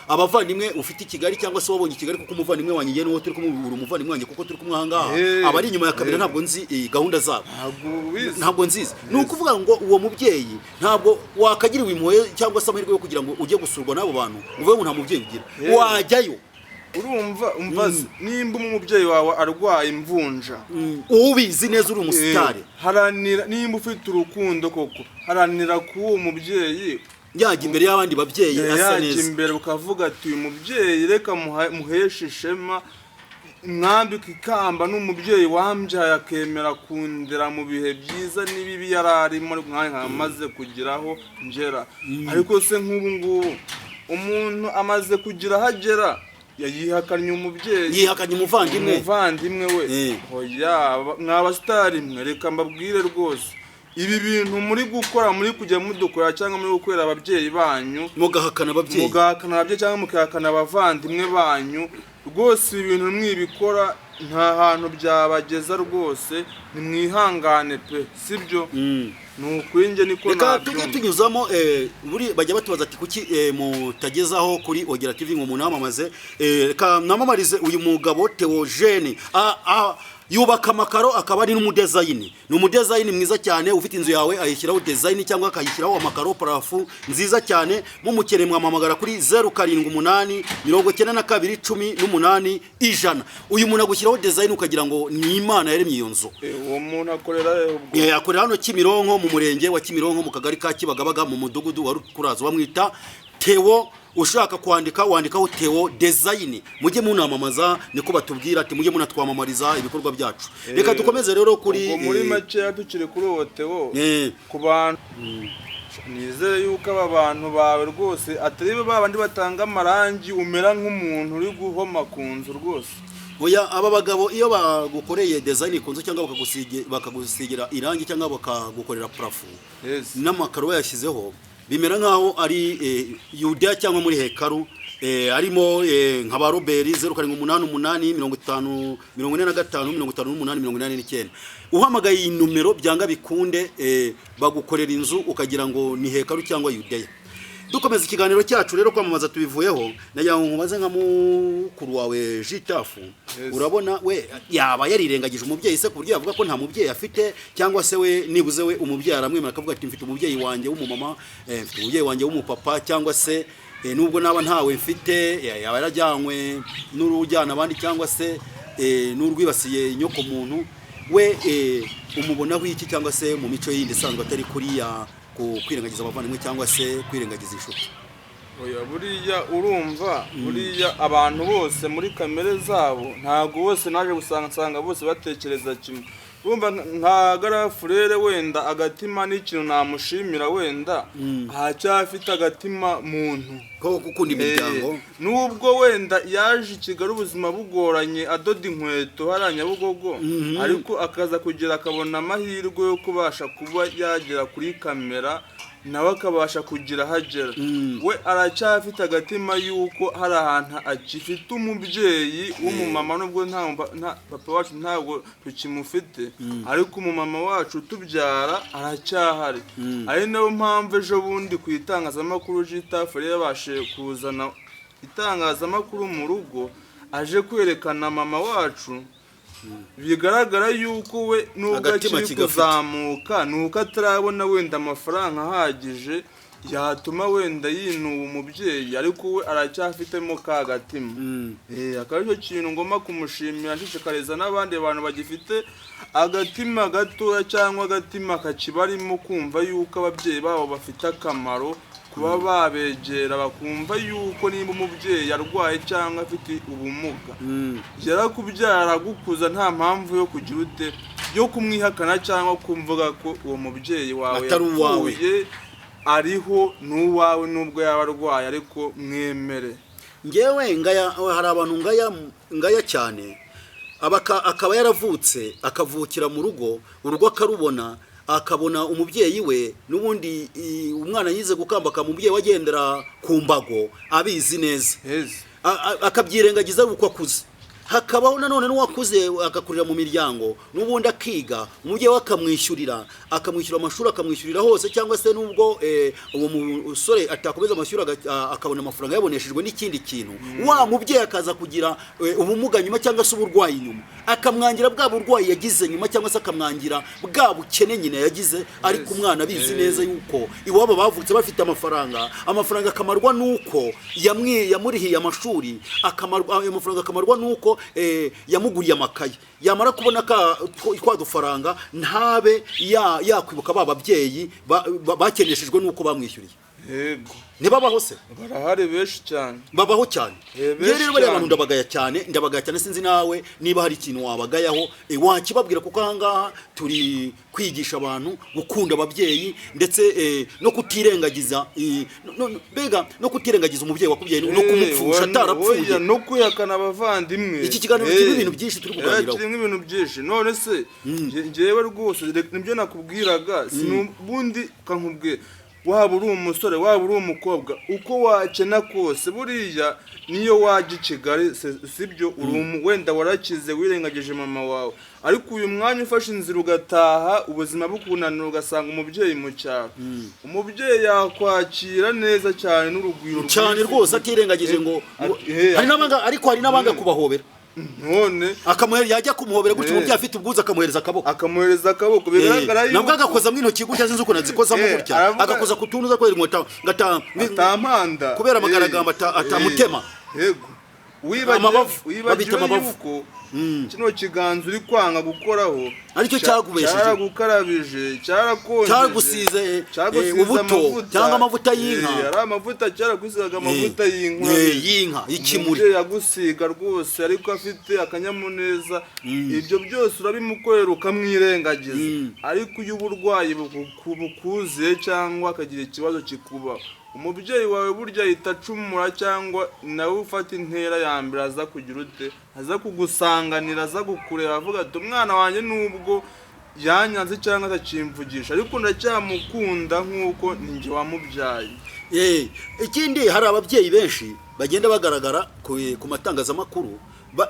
abavandimwe ufite i Kigali cyangwa se wabonye i Kigali, kuko umuvandimwe wanjye ngewe n'uwo turi kumwe, uri umuvandimwe wanjye kuko turi kumwe aha ngaha, abari inyuma ya kamera ntabwo nzi gahunda zabo. Ntabwo ubizi. Ntabwo nzizi. Ni ukuvuga ngo uwo mubyeyi ntabwo wakagiriwe impuhwe cyangwa se amahirwe yo kugira ngo ujye gusurwa n'abo bantu uvuge ngo nta mubyeyi ugira, wajyayo. Urumva, umva se, nimba umubyeyi wawe arwaye imvunja, ubizi neza uri umusitari, haranira, nimba ufite urukundo koko, haranira kuba uwo mubyeyi yajya imbere y'abandi babyeyi asa yajya neza. imbere ukavuga ati uyu mubyeyi reka muheshe ishema, mwambike ikamba, n'umubyeyi wambyaye akemera kundera mu bihe byiza n'ibibi yari arimo, nk'aho amaze kugeraho ngera. Ariko se nk'ubu ngubu umuntu amaze kugira aho agera, yayihakanye umubyeyi, yihakanye umuvandimwe. Umuvandimwe we. Oya, mwa basitari mwe, reka mbabwire rwose, ibi bintu muri gukora, muri kujya mudukora cyangwa muri gukorera ababyeyi banyu, mugahakana ababyeyi, mugahakana ababyeyi cyangwa mugahakana abavandimwe banyu, rwose ibi bintu mwibikora nta hantu byabageza rwose. Nimwihangane pe, sibyo? Ni ukuri njye niko Reka tujye nabyumva. tunyuzamo, buri bajya batubaza ati kuki mutagezaho kuri Ogera TV ngo munamamaze? Reka namamarize uyu mugabo Theogene. Yubaka amakaro, akaba ari n'umudezayini. Ni umudezayini mwiza cyane. Ufite inzu yawe ayishyiraho design cyangwa akayishyiraho amakaro, plafond nziza cyane. Mumukeneye mwamamagara kuri 078 92 18 100. Uyu muntu agushyiraho design ukagira ngo ni Imana yaremye iyo nzu. Uwo muntu akorera he ubwo? Akorera hano Kimironko, mu murenge wa Kimironko, mu kagari ka Kibagabaga, mu mudugudu wa Rukurazo. Bamwita Theo. Ushaka kwandika wandikaho Theo Design. Mujye munamamaza, niko batubwira ati mujye munatwamamariza ibikorwa byacu. Reka dukomeze rero kuri Ubwo muri makeya tukiri kuri uwo Theo, ku bantu nizere yuko aba bantu bawe rwose atari bo babandi batanga amarangi umera nk'umuntu uri guhoma ku nzu rwose. Oya, aba bagabo iyo bagukoreye design ku nzu cyangwa bakagusigira irangi cyangwa bakagukorera plafond n'amakaro bayashyizeho, bimera nk'aho ari Yudeya cyangwa muri hekaru, harimo nka ba Robert 0788 50 45 58 89. Uhamagaye iyi nomero, byanga bikunde bagukorera inzu ukagira ngo ni hekaru cyangwa Yudeya. Dukomeza ikiganiro cyacu rero, kwamamaza tubivuyeho, nagira ngo nkubaze nka mukuru wawe Jitafu. Urabona we yaba yarirengagije umubyeyi se ku buryo yavuga ko nta mubyeyi afite, cyangwa se we nibuze we umubyeyi aramwemera akavuga ati mfite umubyeyi wanjye w'umumama, mfite umubyeyi wanjye w'umupapa, cyangwa se nubwo naba ntawe mfite, yaba yarajyanywe n'urujyana abandi cyangwa se n'urwibasiye inyoko muntu we, umubonaho iki, cyangwa se mu mico yindi isanzwe atari kuriya ku kwirengagiza abavandimwe cyangwa se kwirengagiza inshuti? Oya, buriya urumva, buriya abantu bose muri kamere zabo ntabwo bose naje gusanga nsanga bose batekereza kimwe. Urumva nka grand frère wenda agatima n'ikintu namushimira, wenda aracyafite agatima muntu ko gukunda imiryango. Nubwo wenda yaje i Kigali ubuzima bugoranye, adoda inkweto hariya Nyabugogo, ariko akaza kugira akabona amahirwe yo kubasha kuba yagera kuri kamera, nawe akabasha kugira aho agera, we aracyafite agatima y'uko hari ahantu agifite umubyeyi w'umumama, nubwo nta papa wacu ntabwo tukimufite, ariko umumama wacu utubyara aracyahari. Ari nayo mpamvu ejo bundi ku itangazamakuru Jitafu yari yabashije kuzana itangazamakuru mu rugo, aje kwerekana mama wacu. Bigaragara yuko we nubwo Agatima akiri kigafite. kuzamuka, ni uko atarabona wenda amafaranga ahagije yatuma wenda yinuba umubyeyi, ariko we aracyafitemo ka gatima. Akaba aricyo kintu ngomba kumushimira, nshishikariza n'abandi bantu bagifite agatima gatoya cyangwa agatima kakibarimo kumva yuko ababyeyi babo bafite akamaro, kuba babegera bakumva yuko niba umubyeyi arwaye cyangwa afite ubumuga, yarakubyara agukuza, nta mpamvu yo kugira ute yo kumwihakana cyangwa kumvuga ko uwo mubyeyi wawe Atari uwawe. yapfuye. Ariho, n'uwawe, nubwo yaba arwaye, ariko mwemere. Ngewe ngaya, hari abantu ngaya ngaya cyane. Akaba yaravutse, akavukira mu rugo, urugo akarubona, akabona umubyeyi we n'ubundi umwana yize gukambaka, umubyeyi we agendera ku mbago abizi neza. Akabyirengagiza ari uko akuze. Hakabaho nanone n'uwakuze agakurira mu miryango, n'ubundi akiga, umubyeyi we akamwishyurira, akamwishyura amashuri, akamwishyurira hose, cyangwa se nubwo uwo musore atakomeza amashuri, akabona amafaranga yaboneshejwe n'ikindi kintu, wa mubyeyi akaza kugira ubumuga nyuma cyangwa se uburwayi nyuma, akamwangira bwa burwayi yagize nyuma, cyangwa se akamwangira bwa bukene nyina yagize, ariko umwana abizi neza yuko iwabo bavutse bafite amafaranga, amafaranga akamarwa nuko yamurihiye amashuri, akamarwa ayo mafaranga, akamarwa nuko yamuguriye amakaye. Yamara kubona ka twa dufaranga, ntabe yakwibuka ba babyeyi bakeneshejwe nuko bamwishyuriye. Ntibabaho se? Barahari benshi cyane. Babaho cyane. Benshi Njyewe rero bariya cyane. bantu ndabagaya cyane, ndabagaya cyane. Sinzi nawe niba hari ikintu wabagayaho, wakibabwira, kuko ahangaha turi kwigisha abantu gukunda ababyeyi ndetse no kutirengagiza, mbega no kutirengagiza umubyeyi wakubyaye no kumupfusha atarapfuye. Oya, no kwihakana abavandimwe. Iki kiganiro kirimo ibintu byinshi turi kuganiraho. Kirimo ibintu byinshi. None se njyewe rwose nibyo nakubwiraga, sinubundi kankubwira, waba uri umusore, waba uri umukobwa, uko wakena kose, buriya niyo wajya i Kigali sibyo, uri wenda warakize wirengagije mama wawe, ariko uyu mwanya ufashe inzira ugataha, ubuzima bukunanira, ugasanga umubyeyi mu cyaro, umubyeyi yakwakira neza cyane n'urugwiro Cyane rwinshi. rwose, atirengagije ngo hari n'abanga, ariko hari n'abanga kubahobera. None Akamuhe, yajya kumuhobera gutya, umubyeyi afite ubwuzu, akamuhereza akaboko. Akamuhereza akaboko, bigaragara yuko Nabwo agakozamo intoki gutya, sinzi ukuntu azikozamo gutya, agakoza ku tuntu kubera inkota ngata Atampanda. Kubera amagaragamba atamutema. Yego. Amabavu, Wibagiwe babita amabavu. yuko kino kiganza uri kwanga gukoraho Aricyo cyagubesheje. Cyaragukarabije, cyarakonjeje, Cyagusize, cyagusize ubuto, amavuta. cyangwa amavuta y'inka. Ari amavuta, cyaragusigaga amavuta y'inka. Y'inka y'ikimuri. Umubyeyi agusiga rwose, ariko afite akanyamuneza, ibyo byose urabimukorera ukamwirengagiza. Ariko iyo uburwayi bukuziye cyangwa akagira ikibazo kikuba, Umubyeyi wawe burya ahita acumura, cyangwa nawe ufata intera ya mbere, aza kugira ute, aza kugusanganira, aza kukureba, avuga ati: "Umwana wanjye nubwo yanyanze cyangwa atakimvugisha, ariko ndacyamukunda nk'uko ninjye wamubyaye." Ikindi, hari ababyeyi benshi bagenda bagaragara ku matangazamakuru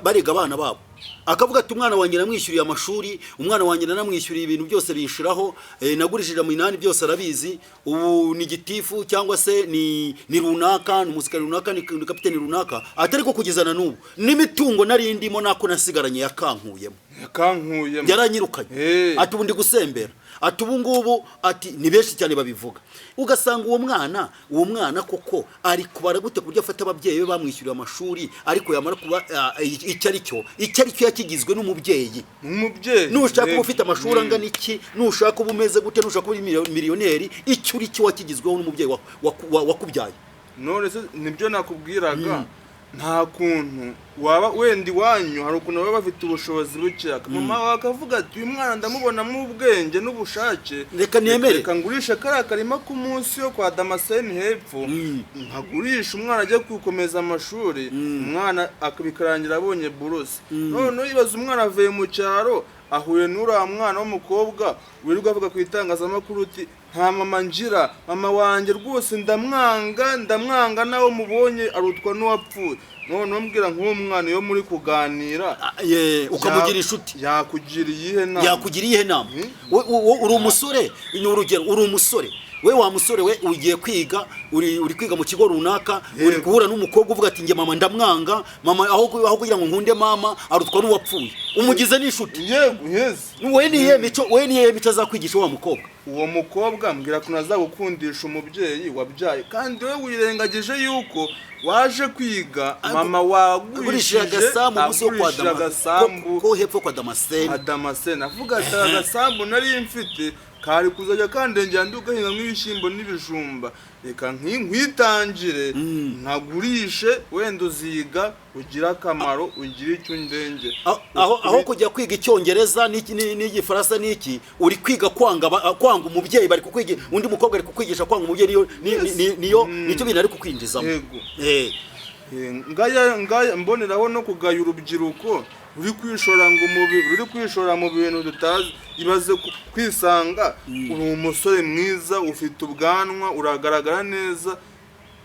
barega abana babo, akavuga ati: "Umwana wanjye namwishyuriye amashuri, umwana wanjye nanamwishyuriye ibintu byose binshiraho, nagurishije aminani, byose arabizi, ubu ni gitifu cyangwa se ni runaka, ni umusirikare runaka, ni kapiteni runaka, atari ko kugeza na n'ubu n'imitungo nari ndimo nako nasigaranye yakankuyemo." Yakankuyemo. Yaranyirukanye. Ati: "Ubu ndi gusembera." Ati: "Ubu ngubu," ati, ni benshi cyane babivuga. Ugasanga uwo mwana koko ari kubara gute ku buryo afata ababyeyi be bamwishyuriye amashuri, ariko yamara kuba icyo ari cyo yakigizwe n'umubyeyi. N'umubyeyi. Nushaka uba ufite amashuri angana iki, nushaka uba umeze gute, nushaka uba uri miliyoneri, icyo uri cyo wakigizweho n'umubyeyi wakubyaye. None se nibyo nakubwiraga, nta kuntu waba wenda iwanyu hari ukuntu baba bafite ubushobozi bukeya, mama wawe akavuga ati: "Uyu mwana ndamubonamo ubwenge n'ubushake, Reka nemere. reka ngurishe kariya karima k'umunsi yo kwa Damascene hepfo, nkagurisha, umwana ajye kwikomeza amashuri." Umwana bikarangira abonye buruse. Noneho ibaze umwana avuye mu cyaro, ahuye n'uriya mwana w'umukobwa wirirwa avuga ku itangazamakuru uti: "Nta mama ngira, mama wanjye rwose ndamwanga, ndamwanga, nawe mubonye arutwa n'uwapfuye." Noneho mbwira, nk'uwo mwana iyo muri kuganira, Ukamugira inshuti, yakugira iyihe nama? Yakugira iyihe nama? Uri umusore, ni urugero, uri umusore, we wa musore we, ugiye kwiga, uri kwiga mu kigo runaka, uri guhura n'umukobwa uvuga ati: "Njye mama ndamwanga, mama aho kugira ngo nkunde mama arutwa n'uwapfuye." Umugize n'inshuti. Yego, yes. We niyihe mico azakwigisha wa mukobwa? Uwo mukobwa mbwira ukuntu azagukundisha umubyeyi wabyaye, kandi we wirengagije yuko waje kwiga mama agurishije wagurishije agasambu umunsi wo kwa agurishije agasambu ko hepfo kwa Damascene. Adamascene, avuga ati: "Aka gasambu nari mfite kari kuzajya kandengera ndi ugahingamo ibishyimbo n'ibijumba, reka nkwitangire nkagurishe, wenda uziga ugire akamaro, ugire icyo undengera." Aho kujya kwiga icyongereza n'iki n'igifaransa n'iki, uri kwiga kwanga umubyeyi. Bari kukwiga, undi mukobwa ari kukwigisha kwanga umubyeyi, niyo niyo nicyo bintu ari kukwinjizamo. Yego. Eh. Ngaya mboneraho no kugaya urubyiruko ruri kwishora ngo ruri kwishora mu bintu tutazi. Ibaze kwisanga uri umusore mwiza, ufite ubwanwa, uragaragara neza,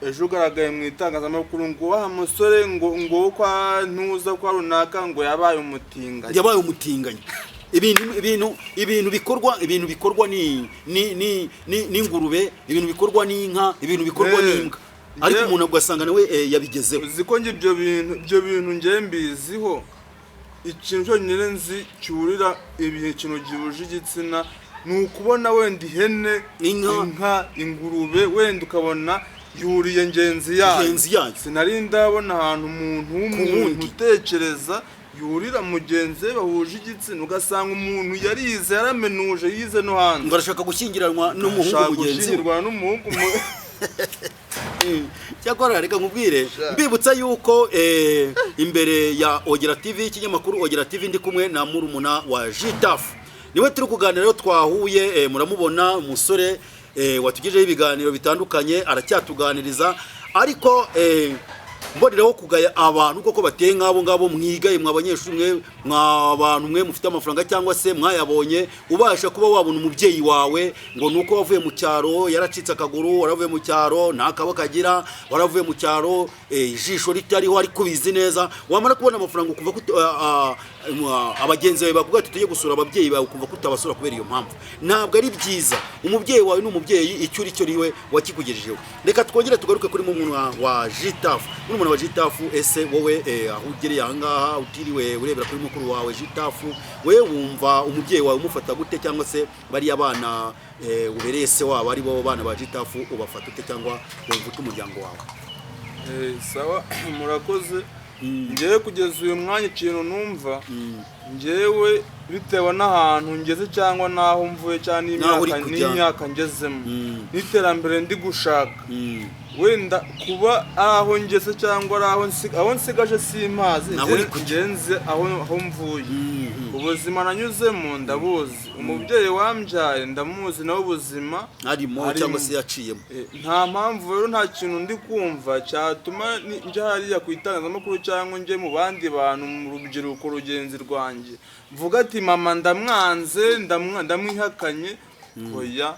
ejo ugaragaye mu itangazamakuru ngo wa musore ngo kwa ntuza kwa runaka ngo yabaye umutinganyi. Yabaye umutinganyi. Ibintu bikorwa ni n'ingurube, ibintu bikorwa n'inka, ibintu bikorwa n'imbwa, ariko umuntu ugasanga nawe yabigezeho. Uzi ko njye ibyo bintu njye mbiziho, ikintu cyonyine nzi cyurira ibihe, ikintu gihuje igitsina, ni ukubona wenda ihene, Inka. inka, ingurube, wenda ukabona yuriye ngenzi yayo. Ngenzi yayo. Sinari ndabona ahantu umuntu w'umuntu wundi. utekereza yurira mugenzi we bahuje igitsina, ugasanga umuntu yarize, yaramenuje, yize no hanze, ngo arashaka gushyingiranwa n'umuhungu ashaka mugenzi we. gushyingirwa n'umuhungu Cyakora reka nkubwire, mbibutsa yuko imbere ya Ogera TV, ikinyamakuru Ogera TV, ndi kumwe na murumuna wa Jitafu, niwe turi kuganira. Rero twahuye, muramubona, umusore watugejeho ibiganiro bitandukanye, aracyatuganiriza, ariko mboneraho kugaya abantu koko bateye nk'abo ngabo. Mwigaye mwa banyeshuri mwe, mwa bantu mwe mufite amafaranga cyangwa se mwayabonye, ubasha kuba wabona umubyeyi wawe ngo nuko wavuye mu cyaro yaracitse akaguru, waravuye mu cyaro nta kaboko agira, waravuye mu cyaro ijisho ritariho, ariko ubizi neza, wamara kubona amafaranga ukumva ko abagenzi bawe bakuvuga ati: "Tujye gusura ababyeyi bawe," ukumva ko utabasura kubera iyo mpamvu. Ntabwo ari byiza. Umubyeyi wawe ni umubyeyi, icyo uri cyo niwe wakikugejejeho. Reka twongere tugaruke kuri murumuna wa Jitafu. Murumuna wa Jitafu, ese wowe aho ugereye ahangaha, utiriwe urebera kuri mukuru wawe Jitafu, we wumva umubyeyi wawe umufata gute? Cyangwa se bariya bana ubereye se wabo, ari bo bana ba Jitafu, ubafata ute, cyangwa wumva ute umuryango wawe? Sawa, murakoze. Njyewe kugeza uyu mwanya ikintu numva, njyewe bitewe n'ahantu ngeze cyangwa n'aho mvuye cyangwa N'aho uri n'imyaka kujya. n'imyaka ngezemo n'iterambere ndi gushaka. Wenda kuba ari aho ngeze cyangwa ari aho nsigaje simpazi. Naho uri kujya. Ngenze aho mvuye, ubuzima nanyuzemo ndabuzi, umubyeyi wambyaye ndamuzi, nawe ubuzima arimo arimo. Cyangwa se yaciyemo. Nta mpamvu rero, nta kintu ndi kumva cyatuma njya hariya ku itangazamakuru cyangwa njye mu bandi bantu, mu rubyiruko rugenzi rwanjye, mvuga ati mama ndamwanze, ndamwihakanye. Oya,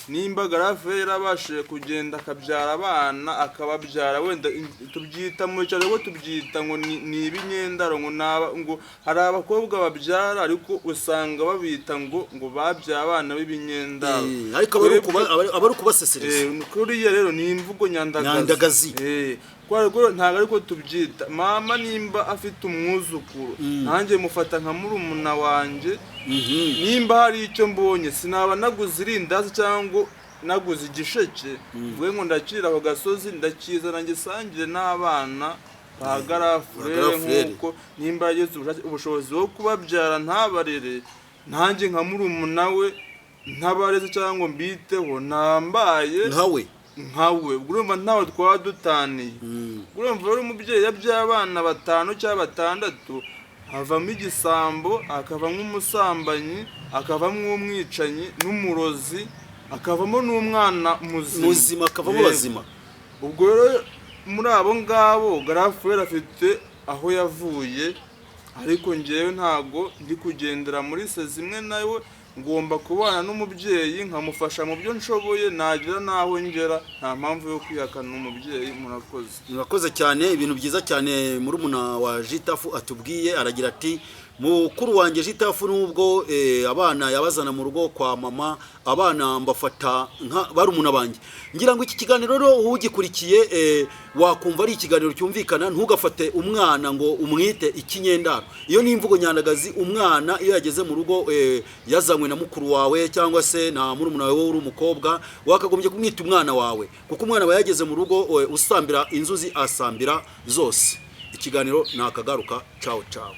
nimba Garafe yarabashije kugenda akabyara abana, akababyara, wenda tubyita mu cyaro ko tubyita ngo ni ibinyendaro, ngo ngo hari abakobwa babyara, ariko usanga babita ngo babyaye abana b'ibinyendaro. Ariko aba ari ukubasesereza. Kuriya rero ni imvugo nyandagazi. Nyandagazi. Kubera ko ntabwo ariko tubyita. Mama nimba afite umwuzukuru, nanjye mufata nka murumuna wanjye. Nimba hari icyo mbonye, sinaba naguze irindazi cyangwa naguze igisheke, mvuge ngo ndakirira ako gasozi, ndakizana ngisangire n'abana ba garafurere. Garafurere. Nk'uko nimba yagize ubushobozi bwo kubabyara ntabarere, nanjye nka murumuna we ntabareze cyangwa ngo mbiteho, ntambaye nkawe. Nkawe. Ubwo urumva ntawe twaba dutaniye. Ubwo urumva rero umubyeyi yabyaye abana batanu cyangwa batandatu, havamo igisambo, hakavamo umusambanyi, hakavamo umwicanyi n'umurozi, hakavamo n'umwana muzima. Muzima, akavamo Yego. bazima. Ubwo rero muri abo ngabo Garafurere afite aho yavuye, ariko ngewe ntago ndi kugendera muri se zimwe nawe. Ngomba kubana n'umubyeyi nkamufasha mu byo nshoboye, nagira n'aho ngera. Nta mpamvu yo kwihakana umubyeyi. Murakoze. Murakoze cyane, ibintu byiza cyane murumuna wa Jitafu atubwiye. Aragira ati mukuru wanjye Jitafu, nubwo abana yabazana mu rugo kwa mama, abana mbafata nka barumuna banjye. Ngira ngo iki kiganiro rero ugikurikiye wakumva ari ikiganiro cyumvikana. Ntugafate umwana ngo umwite ikinyendaro, iyo ni imvugo nyandagazi. Umwana iyo yageze mu rugo yazanywe na mukuru wawe cyangwa se na murumuna wawe, wowe uri umukobwa wakagombye kumwita umwana wawe, kuko umwana wawe yageze mu rugo usambira inzuzi asambira zose. Ikiganiro ni akagaruka. Cawo cawo.